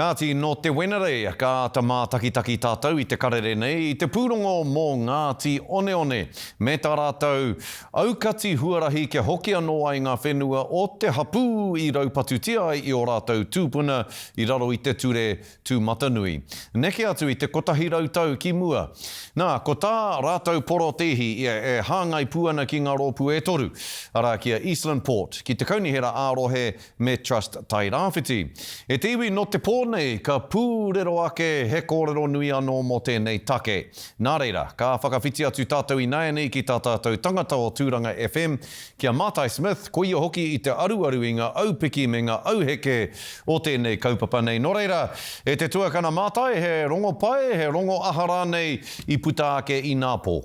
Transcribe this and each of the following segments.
Kāti, nō te Wenerei ka āta mātakitaki tātou i te karere nei i te pūrongo mō Ngāti Oneone me tā rātou aukati huarahi kia hoki anō ai ngā whenua o te hapū i raupatutia ai i ō rātou tūpuna i raro i te ture tūmatanui neke atu i te 100 tau ki mua. Nā, ko tā rātou porotēhi e hāngai pū ana ki ngā rōpū e toru, arā, ki a Eastland Port, ki te Kaunihera ā-Rohe me Trust Tairāwhiti. E te iwi nō te pō nei ka pūrero ake he kōrero nui anō mō tēnei take. Nā reira, ka whakawhiti atu tātou ināianei ki tā tātou tangata o Tūranga FM, ki a Mātai Smith, ko ia hoki i te aruaru i ngā aupiki me ngā auheke o tēnei kaupapa nei. Nō reira, e te tuakana Mātai, he rongo pai, he rongo aha rānei i puta ake inā pō?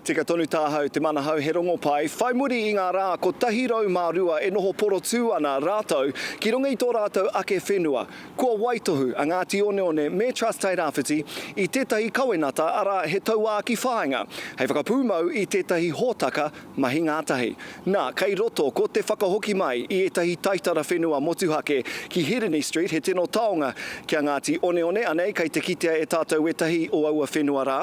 Tika tonu tāhau te manahau he rongopai, whai muri i ngā rā 102 e noho porotū ana rātou ki runga i tō rātou ake whenua. Kua waitohu a Ngāti Oneone me Trust Tairāwhiti i tētahi kawenata arā he tauākī whāinga hei whakapūmau i tētahi hōtaka mahi ngātahi. Nā, kei roto ko te whakahoki mai i ētahi taitara whenua motuhake ki Hirini Street he tino taonga ki a Ngāti Oneone, anei kei te kitea e tātou ētahi o aua whenua rā.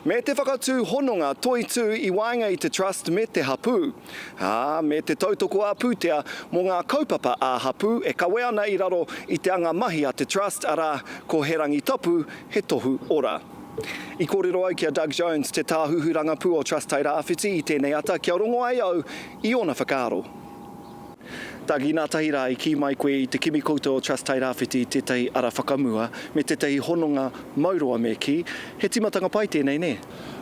Me te whakatū hononga toitū i waenga i te Trust me te hapū, ā, me te tautoko ā-pūtea mō ngā kaupapa ā-hapū e kawe ana i raro i te anga mahi a te Trust, arā, ko He Rangi Tapu, He Tohu Ora. I kōrero au ki a Doug Jones, te tāhuhu rangapū o Trust Tairāwhiti i tēnei ata kia rongo ai au i ōna whakaaro. Doug, inātahi rā i kī mai koe i te kimi koutou o Trust Tairāwhiti i tētahi ara whakamua me tētahi hononga mauroa me kī, he tīmatanga pai tēnei, nē?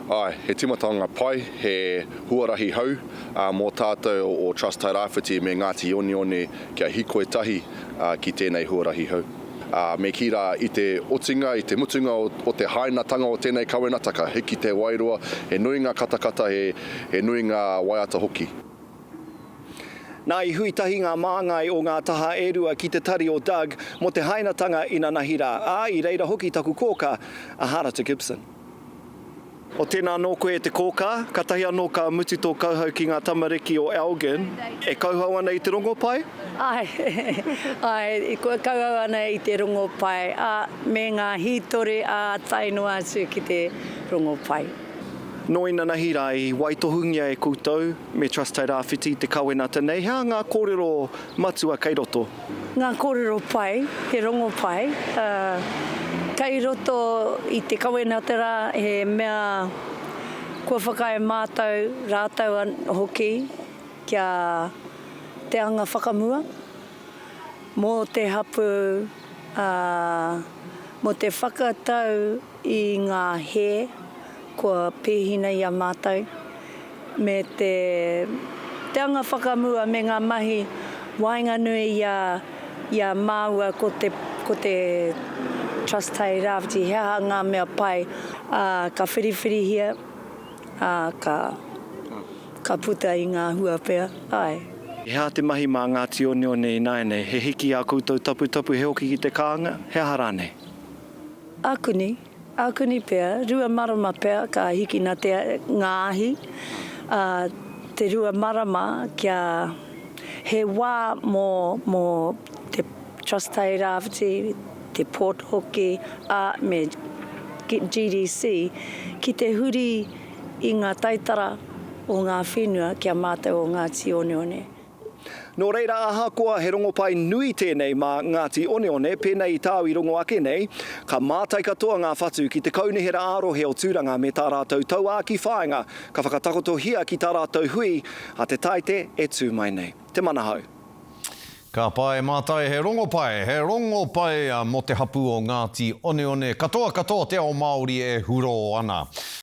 Āe, he tīmatanga pai, he huarahi hou mō tātou o Trust Tairāwhiti me Ngāti Oneone kia hikoi tahi ki tēnei huarahi hou. Ā, me kī rā, i te otinga, i te mutunga o te hainatanga o tēnei kawenata ka hiki te wairua, he nui ngā katakata, he nui ngā waiata hoki. Nā, i hui tahi ngā māngai o ngā taha e rua ki te tari o Doug mō te hainatanga inanahi rā, ā, i reira hoki taku kōkā, a Harata Gibson. O tēnā anō koe e te kōkā, katahi anō ka mutu tō kauhau ki ngā tamariki o Elgin, e kauhau ana i te rongopai? Āe, āe, e kauhau ana i te rongopai, ā, me ngā hītori, ā, tae noa atu ki te rongopai. Nō inanahi rā i waitohungia e koutou me Trust Tairāwhiti te kawenata nei, he aha ngā kōrero matua kei roto? Ngā kōrero pai, he rongo pai, ā, kei roto i te kawenata rā he mea kua whakaae mātou, rātou hoki kia te anga whakamua mō te hapū, ā, mō te whakatau i ngā hē kua pēhina i a mātou, me te te anga whakamua me ngā mahi waenganui i a i a māua ko te ko te Trust Tairāwhiti he aha ngā mea pai, ā, ka whiriwhirihia, ā, ka ka puta i ngā hua pea, āe. He aha te mahi mā Ngāti Oneone ināianei? He hiki ā koutou taputapu, he hoki ki te kānga, he aha rānei? Ākuni, ākuni pea, rua marama pea ka hikina te, ngā ahi, ā, te rua marama kia, he wā mō, mō te Trust Tairāwhiti, te Port hoki, ā, me GDC, ki te huri i ngā taitara o ngā whenua ki a mātou o Ngāti Oneone. Nō reira, ahakoa he rongopai nui tēnei mā Ngāti Oneone, pēnei i tāu i rongo ake nei, ka mātai katoa ngā whatu ki te Kaunihera ā-Rohe o Tūranga me tā rātou tauākī whāinga ka whakatakotohia ki tā rātou hui a te Tāite e tū mai nei. Te Manahau. Ka pai mātai he rongopai, he rongopai mō te hapū o Ngāti Oneone. Katoa katoa te ao Māori e hurō ana.